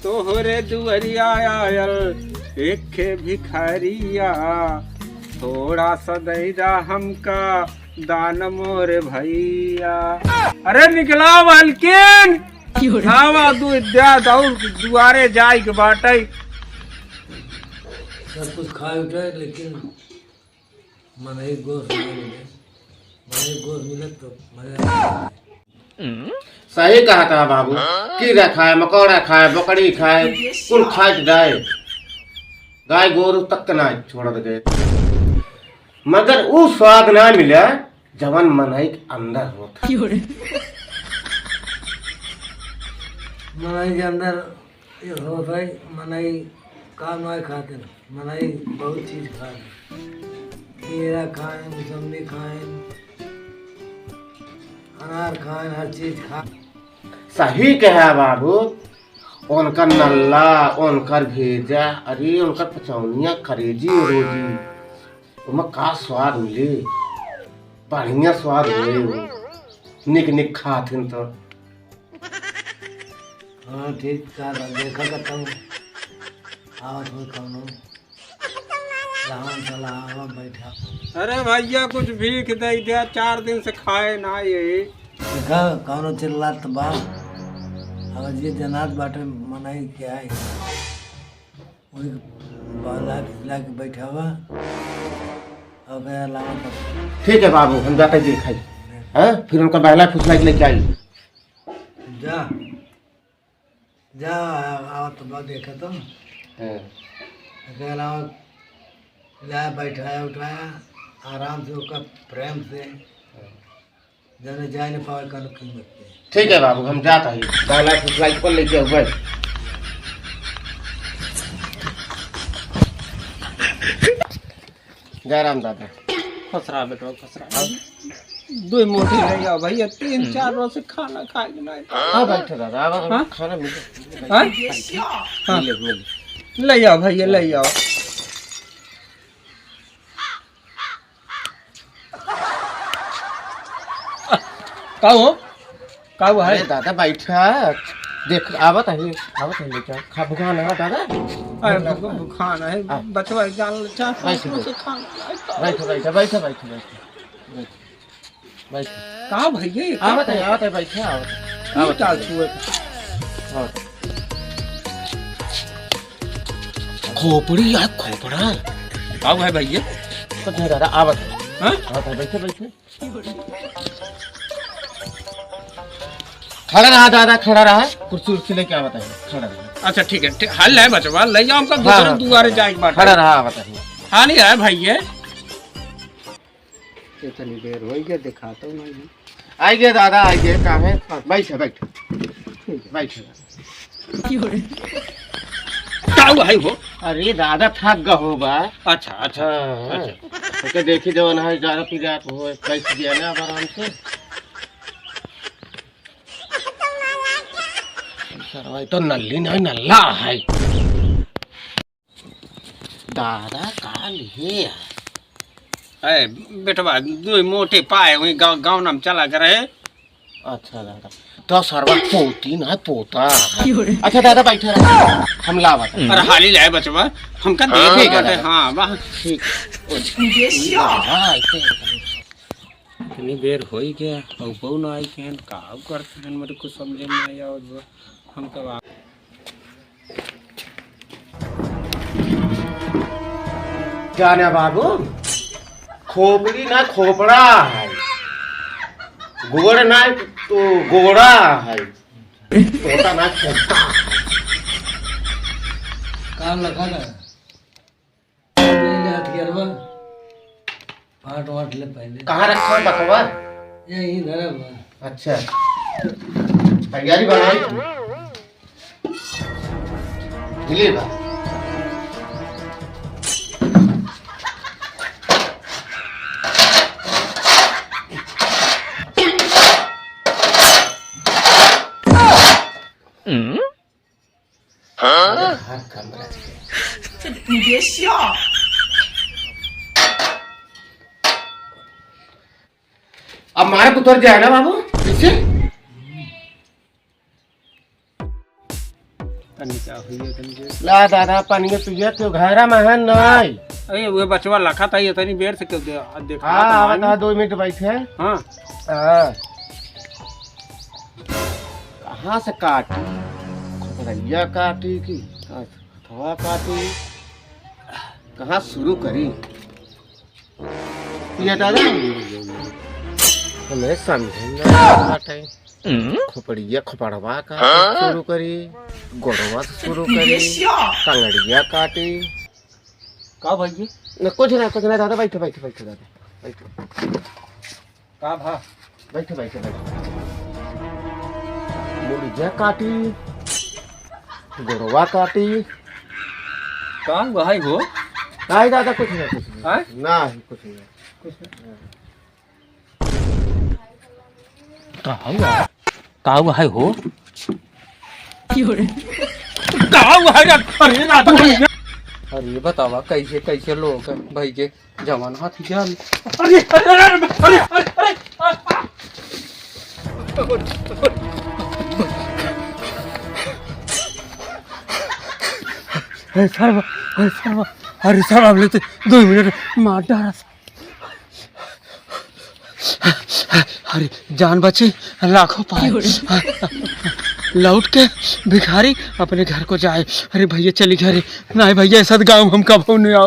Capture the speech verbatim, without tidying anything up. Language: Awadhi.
तोहरे दुआरिया आयल एक भिखारिया, थोड़ा सा दे दा हमका दान मोरे भैया। अरे निकला मलकिन, खावा दूध द्या दौड़ दुआरे जाए के बाटे। सब कुछ खाए उठे, लेकिन मनई गोस नहीं मिले। मनई गोस मिले तो मजा आ जाए। सही कहा था बाबू, कीड़ा खाए, मकोड़ा खाए, बकरी खाए, कुल खाए के जाए, गाय गोरू तक के ना छोड़ दे, मगर उ स्वाद ना मिले जवन मनई के अंदर होत। मनई के अंदर ये होत है, मनई का ना खाते, मनई बहुत चीज खाए, केरा खाए, मौसम्बी खाए, अनार खाए, हर चीज खाए। सही कहा बाबू, उनकर नल्ला, उनकर भेजा, अरे उनकर पचौनिया, करेजी, रोजी, ओमा का स्वाद मिले, बढ़िया स्वाद मिले, निक निक खात हन तो। हाँ, ठीक, का बा, देखा करता हूँ। आवत हो कौनो। लहान सलाह आवा बैठा। अरे भैया, कुछ भीख दे दे, चार दिन से खाए ना ये। देखा, कौनो चिल्लात बा। अब ये जनात बाटे मनई के आई। वही बहला फुसला के बैठा हुआ। अब गया लावा तब। ठीक है बाबू, हम जाते जी खाई। हाँ, फिर उनका बहला फुसला के लेके आई। जा, जा, आ, आ, तो बात देखे तो। हाँ। एकरे अलावा लाया, बैठाया, उठाया, आराम से ओकर प्रेम से। हाँ। जाने जाए न पावे, कौनो कीमत नहीं। ठीक है बाबू, हम जाता ही। गाना कुछ लाइट पर लेके आऊ, बैठ। जय राम दादा। खुश रहा बेटवा, खुश रहा। हाँ। दो मोटी ले आओ भैया, तीन चार रोज से खाना खाए के नहीं। हाँ, बैठो दादा, अब हाँ? खाना मिले। हाँ? मिले, मिले। ले आओ भैया, ले आओ। का हो? का हुआ है? अरे दादा, बैठा। देख, आवत है, आवत है, बेटा। खा, भुखान है, दादा? अरे, भुख-, भुखान है। हाँ। बचवा जान ले, चार पाँच बैठ, रोज से बैठ। खाना नहीं खाए। बैठ, बैठ, बैठ, बैठ, बैठ। बैठ। का भैया, ये का आवत है, आवत है, बैठा, आवत है। ये आवत का है। छुए? आवत है। खोपड़ी या खोपड़ा? का है भैया? कुछ नहीं दादा, आवत है। हाँ? आवत है, बैठे, बैठे। खड़ा रहा दादा, खड़ा रहा, कुर्सी उर्सी लेके आवत है, खड़ा रहा। अच्छा ठीक है, ठीक, हाल है बचवा, ले जाओ हमका हाँ, दूसरे हाँ, दुआरे जाए के बाटे। खड़ा रहा, आवत है। हाल ही है भैया। इतनी देर हो गया, दिखा तो नहीं। आई गए दादा, आई गए, काम है, बैठ, बैठ, बैठ। का हुआ है वो? अरे दादा, थक गए हो बा। अच्छा, अच्छा, हाँ, अच्छा। ओके, देखी जवन है, ज्यादा पी जात हो, बैठ गया ना अब आराम से। सरवा, ये तो नल्ली नहीं, नल्ला है। दादा, का लिए? ए, बेटवा, दो मोटे पाए हुए गाँव, गाँव नाम चला करे। अच्छा दादा, तो सरवा पोती ना पोता है। अच्छा दादा, बैठे रहो, हम लावत हैं। अरे हाली लाए बचवा, हमका हाँ, देखे ठीक है बाटे, दादा। हाँ, वाह। ठीक। हाँ, ऐसे। इतनी देर होई गया, अउ बहू ना आई के हन, का करते हैं, मेरे कुछ समझे में नहीं आवत बा। हमका जाने बाबू, खोपड़ी ना खोपड़ा है, गोड़ ना तो गोड़ा है, तोता ना खोपड़ा। का लगा ना? ले ले हथियारवा, फाट वाट ले पहले। कहाँ रखा है बकवा? यहीं धरा बा। अच्छा, तैयारी बनाई। मिले बा। हाँ? अरे, हाँ, कमरा। अब मारा तो उतर जाएगा बाबू, कैसे? तनी का हुई है, तनी के। ला दादा, पानी पिया, क्यों घरा में है नहीं? अरे, वो बचवा लखा था, ये तनी बेर से क्यों दे-, देखा हाँ, था आवत मालूम? है, दो मिनट बैठे। हाँ। हाँ। कहाँ से काटी? खोपड़िया काटी की हथवा काटी? कहाँ शुरू करी? ये दादा, हमें समझे ना बाटे। खोपड़िया खोपड़वा का शुरू करी, गोड़वा से शुरू करी, टंगड़िया काटी। का भाई जी? न, कुछ ना, कुछ ना दादा, बैठो, बैठो, बैठो दादा, बैठो। का भा? बैठो, बैठो, बैठो। मुड़िया काटी, गोड़वा काटी। का हुआ है हो? नहीं दादा, कुछ नहीं, कुछ नहीं। हाँ? नहीं, कुछ नहीं। कुछ नहीं। का हुआ? का हुआ है हो? का हुआ है रे? अरे रात में। अरे बतावा, कैसे, कैसे लोग हैं भाई के जवान हाथी जान। अरे, अरे, अरे, अरे, अरे, अरे, अरे, आ, आ। अरे सरवा, अरे सरवा, अरे सरवा, अब लेते दो मिनट मार डारा। अरे जान बची, लाखों पाए। लौट के भिखारी अपने घर को जाए। अरे भैया चली घरे। नहीं भैया, ऐसा गाँव हम कबो नहीं आओ।